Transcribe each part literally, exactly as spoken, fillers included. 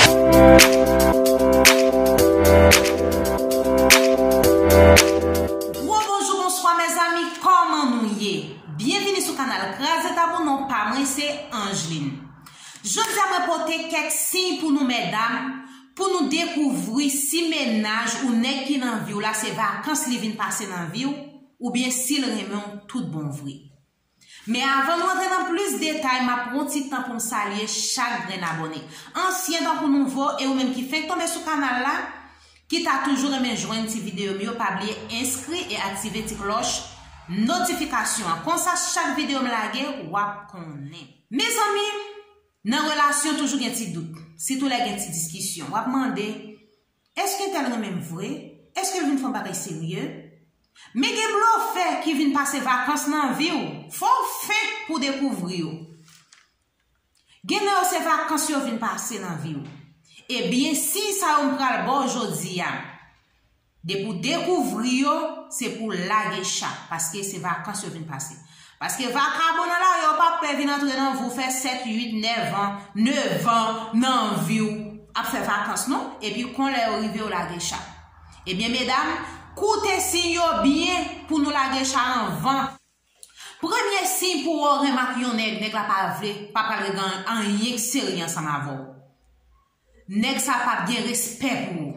Gwo bonjou, bonswa, mezanmi, kòman nou ye? Byenvini sou kanal Kraze Tabou, non pa mwen se Angeline. Jodi a mwen pote kèk siy pou nou medam, pou nou dekouvri si mennaj ou nèg ki nan vi w la se vakans li vin pase nan vi w, oubyen si l renmen w tout bon vre. Men avan nou antre nan plis detay, m ap pran yon ti tan pou m salye chak grenn abòne. Ansyen tankou nouvo, e ou menm ki fenk tonbe sou kanal la, ki ta toujou renmen jwenn ti videyo m yo, pa bliye enskri e aktive ti klòch notifikasyon an. Konsa, chak videyo m lage, w ap konnen. Mezanmi, nan relasyon toujou gen ti dout, sitou lè gen ti diskisyon. W ap mande, èske entèl renmen m vre? Èske l vin fè yon bagay serye? Men gen blofè ki vin pase vakans nan vi w, fò w fenk pou dekouvri yo. Gen nan yo se vakans yo vin pase nan vi w. Ebyen, siy sa yo m pral ba w jodi a. Depi w dekouvri yo, se pou w lage cha, paske se vakans yo vin pase. Paske vakabon nan lari yo p ap pè vin antre nan vi w, fè sèt, uit, nèf an, nèf an nan vi w, ap fè vakans non, epi kon lè yo rive yo lage cha. Ebyen, medam, koute siy yo byen pou nou lage cha anvan. Premye siy pou w renmen ak yon nèg, nèg la pa vle, pa pral gen anyen k serye ansanm avè w. Nèg sa p ap gen respè pou ou.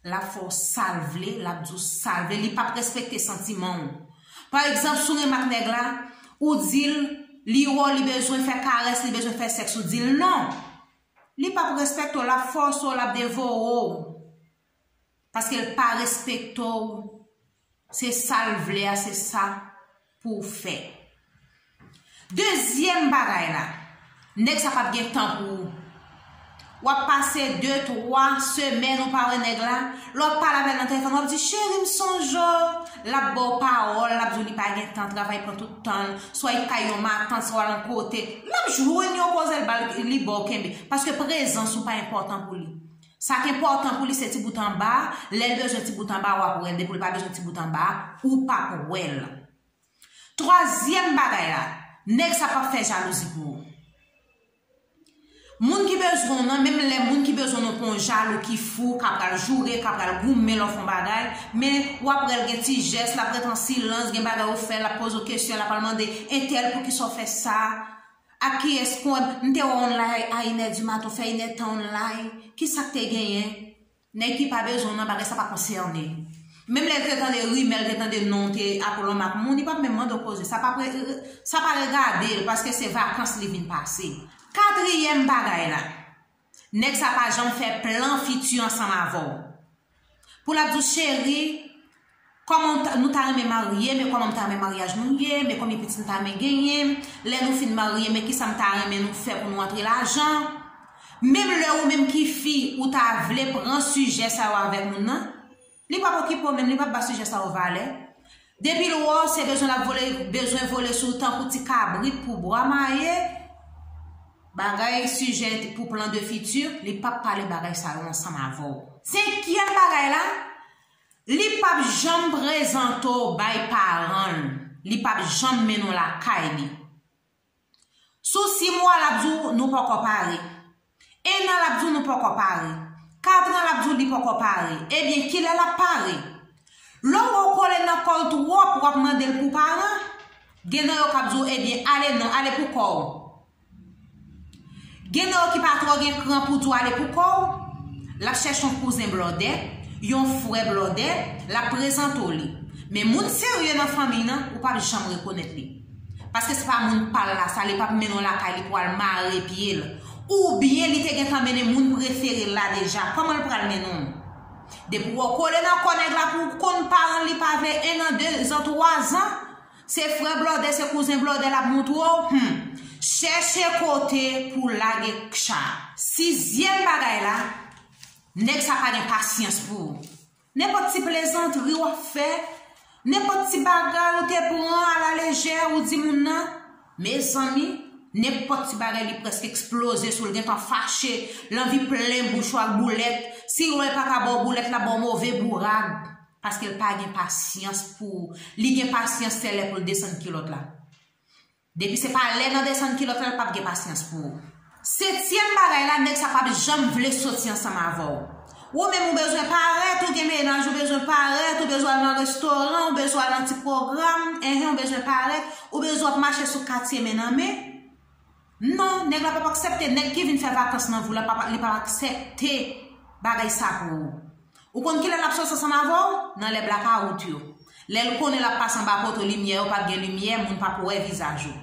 L ap fè w sa l vle, l ap di w sa l vle, li p ap respekte santiman w. Pa egzanp, si w renmen ak nèg la, ou di l, li wè w, li bezwen fè karès, li bezwen fè sèks, ou di l non. Li p ap respekte w, l ap fòse w, l ap devore w. Paske l pa respekte w. Se sa l vle a, se sa pou w fè. Dezyèm bagay la, nèg sa p ap gen tan pou ou. W ap pase de, twa semèn ou pa wè nèg la. Lè w ap pale avè l nan telefòn, w ap di, cheri, m sonje w. L ap ba w pawòl, l ap di w li pa gen tan, travay pran tout tan l. Swa li kay yon matant, swa l yon kote. L ap jwenn yon koze, l ba l, li ba w kenbe. Paske prezans ou pa enpòtan pou li. Sa k enpòtan pou li se ti bout anba, lè l bezwen ti bout anba, w ap wè l, depi l pa bezwen ti bout anba, ou p ap wè l. Twazyèm bagay la, nèg sa p ap fè jalouzi pou ou. Moun ki bezwen w nan, menm lè moun ki bezwen w nan pran yon jalou ki fou, k ap pral joure, k ap pral goumen lè w fè yon bagay, men w ap wè l gen ti jès, l ap ret an silans, gen bagay ou fè, l ap poze w kesyon, l ap pral mande, entèl, poukisa w fè sa? Ak kiyès konn, m te wè w online a inè di maten, w fè inèdtan online, kisa k te genyen? Nèg ki pa bezwen w nan bagay sa pa konsène l. Menm lè l te tande rimè, l te tande non w te ap lonmen ak moun, li p ap menm mande w koze. Sa p ap re-, sa pa regade l, paske se vakans li vin pase. Katriyèm bagay la, nèg sa pa janm fè plan fiti ansanm avè w. Pou l ap di w, cheri, kòman w ta, nou ta renmen marye, men kòman m ta renmen maryaj nou ye, men konbyen pitit m ta renmen genyen, lè nou fin marye, men kisa m ta renmen nou fè pou nou antre lajan. Menm lè ou menm ki fi, ou ta vle pran sijè sa yo avèk moun nan, li p ap okipe w menm, li p ap ba sijè sa yo valè. Depi l wè w, se bezwen l ap vole, bezwen vole sou w tankou ti kabrit pou bwa maye. Bagay sijè pou plan de fiti, li p ap pale bagay sa yo ansanm avè w. Senkyèm bagay la, li p ap janm prezante w bay paran l, li p ap janm mennen w lakay li. Sou sis mwa, l ap di w nou poko pare. En an, l ap di w nou poko pare. Kat an, l ap di w li poko pare. Ebyen, kilè l ap pare? Lè w wè w kole nan kò l twòp, w ap mande l pou paran. Gen nan yo k ap di w, ebyen, ale non, ale pou kò w. Gen nan yo ki pa twò gen kran pou di w ale pou kò w. L ap chèche yon kouzen blòdè, yon frè blòdè, l ap prezante w li. Men moun serye nan fanmiy nan, ou p ap janm rekonèt li. Paske se pa moun pa l la sa, li p ap mennen w lakay li pou al mare pye l. Oubyen li te gentan mennen moun prefere l la deja. Kòman l pral mennen w? Depi w kole nan kò nèg la pou w konn paran l, li pa vle en an, de zan, twa zan, se frè blòdè, se kouzen blòdè l ap montre w, hmm, chèche kote pou w lage cha. Sizyèm bagay la, nèg sa pa gen pasyans pou ou. Nenpòt ti plezantri w ap fè, nenpòt ti bagay ou te pran alalejè, ou di moun nan, mezanmi, nenpòt ti bagay li prèske eksploze sou l, gentan fache, l anvi plen bouch ou ak boulèt. Si w wè l pa ka ba w boulèt, l ap ba w move bourad, paske l pa gen pasyans pou ou. Li gen pasyans se lè pou l desann kilòt la. Depi se pa lè nan desann kilòt la, l p ap gen pasyans pou ou. Setyèm bagay la, nèg sa p ap janm vle soti ansanm avè w. Ou menm ou bezwen parèt, ou gen mennaj, ou bezwen parèt, ou bezwen al nan restoran, ou bezwen al nan ti pwogram, enhen, ou bezwen parèt, ou bezwen ap mache sou katye men nan men. Non, nèg la p ap aksepte, nèg ki vin fè vakans nan vi w la, p ap, li p ap aksepte bagay sa pou ou. Ou konn kilè l ap soti ansanm avè w? Nan lè blakawout yo. Lè l konnen l ap pase anba poto limyè yo, p ap gen limyè, moun p ap wè vizaj ou.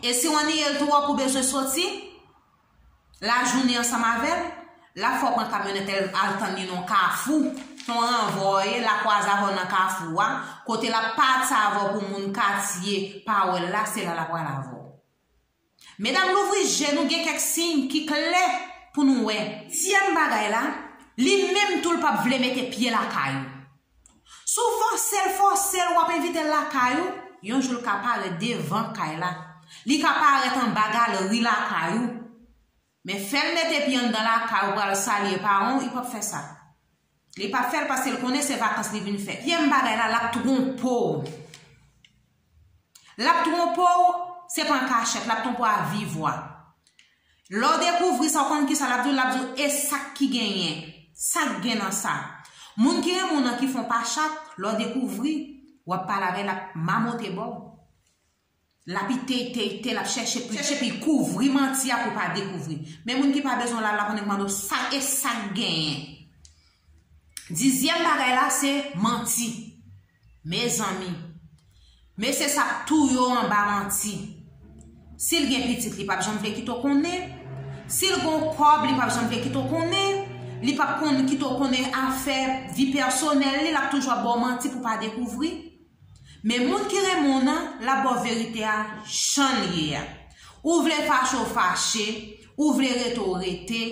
E si w anniye l twòp, ou bezwen soti, lajounen ansanm avè l, l ap fè w pran kamyonèt al tann li nan yon kafou, se yon ranvwa w ye, l ap kwaze avè w nan kafou a, kote l ap pati avè w pou moun katye pa wè l la, se la l ap pral avè w. Medam, louvri je nou, gen kèk siy ki klè pou nou wè. Tyèm bagay la, li menm tou l p ap vle mete pye lakay ou. Si w fòse l, fòse l, w ap envite l lakay ou, yon jou l ka parèt devan kay la. Li ka parèt anba galri lakay ou. Men fè l mete pye anndan lakay ou, pral salye paran w, li p ap fè sa. Li p ap fè l paske l konnen se vakans li vin fè. Tyèm bagay la, l ap twonpe w. L ap twonpe w, se pa an kachèt, l ap twonpe w a vivwa. Lè w dekouvri sa, w konn kisa l ap di w? L ap di w, e sa k ki genyen? Sa k gen nan sa? Moun ki renmen w nan ki fè w pa chat, lè w dekouvri, w ap pale avè l, l ap mamote ba w. L ap iteyteyte, l ap chèche pou, chèche pou l kouvri manti a pou w pa dekouvri. Men moun ki pa bezwen w la, l ap annik mande w sa, e sa k genyen? Dizyèm bagay la, se manti. Mezanmi, mesye sa ap touye w anba manti. Si l gen pitit, li p ap janm vle kite w konnen. Si l gen yon kòb, li p ap janm vle kite w konnen. Li p ap konn kite w konnen afè vi pèsonèl li, l ap toujou ap ba w manti pou w pa dekouvri. Men moun ki renmen w nan, l ap ba w verite a jan l ye a. Ou vle fache w fache, ou vle rete w rete,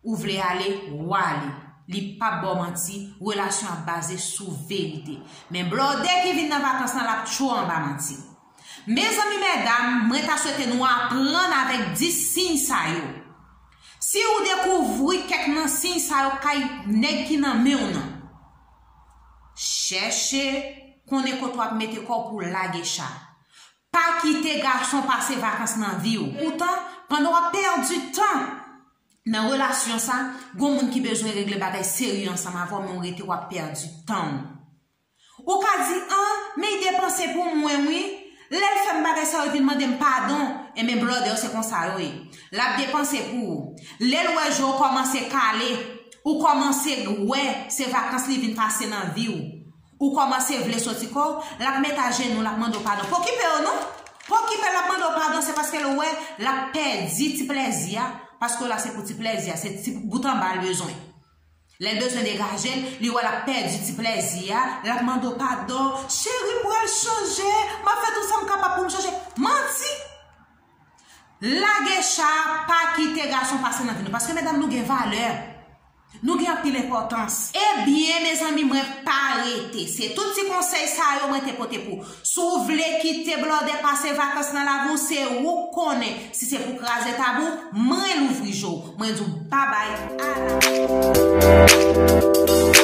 ou vle ale, w ale. Li p ap ba w manti, relasyon ap baze sou verite. Men blòdè ki vin nan vakans lan, l ap tchwe w anba manti. Mezanmi medam, mwen ta swete nou aprann avèk dis siy sa yo. Si ou dekouvri kèk nan siy sa yo kay nèg ki nan men w nan, chèche konnen kote w ap mete kò w pou w lage cha. Pa kite gason pase vakans nan vi w. Poutan, pandan w ap pèdi tan nan relasyon sa, gon moun ki bezwen regle bagay serye ansanm avè w, men w rete w ap pèdi tan w. Ou ka di, an, men l depanse pou mwen, wi. Lè l fè m bagay sa yo, l vin mande m padon. Enben, blòdè yo, se konsa yo ye. L ap depanse pou ou. Lè l wè je w kòmanse kale, ou kòmanse wè se vakans li vin pase nan vi w. Ou kòmanse vle soti kò w, l ap met ajenou, l ap mande w padon. Pa okipe yo non. Pa okipe l, l ap mande w padon, se paske l wè l ap pèdi ti plèzi a, paske w la se pou ti plèzi a, se ti bout anba l bezwen. Lè l bezwen degaje l, li wè l ap pèdi ti plèzi a, l ap mande w padon. Cheri, m pral chanje, m ap fè tout sa m kapab pou m chanje. Manti! Lage cha, pa kite gason pase nan vi nou, paske medam nou gen valè. Nou gen anpil enpòtans. Ebyen, mezanmi, mwen pa rete. Se tout ti konsèy sa yo mwen te pote pou. Si w vle kite blòdè pase vakans nan lavi w, se ou k konnen. Si se pou kraze tab ou, mwen louvri je w. Mwen di w babay, a la pwochèn.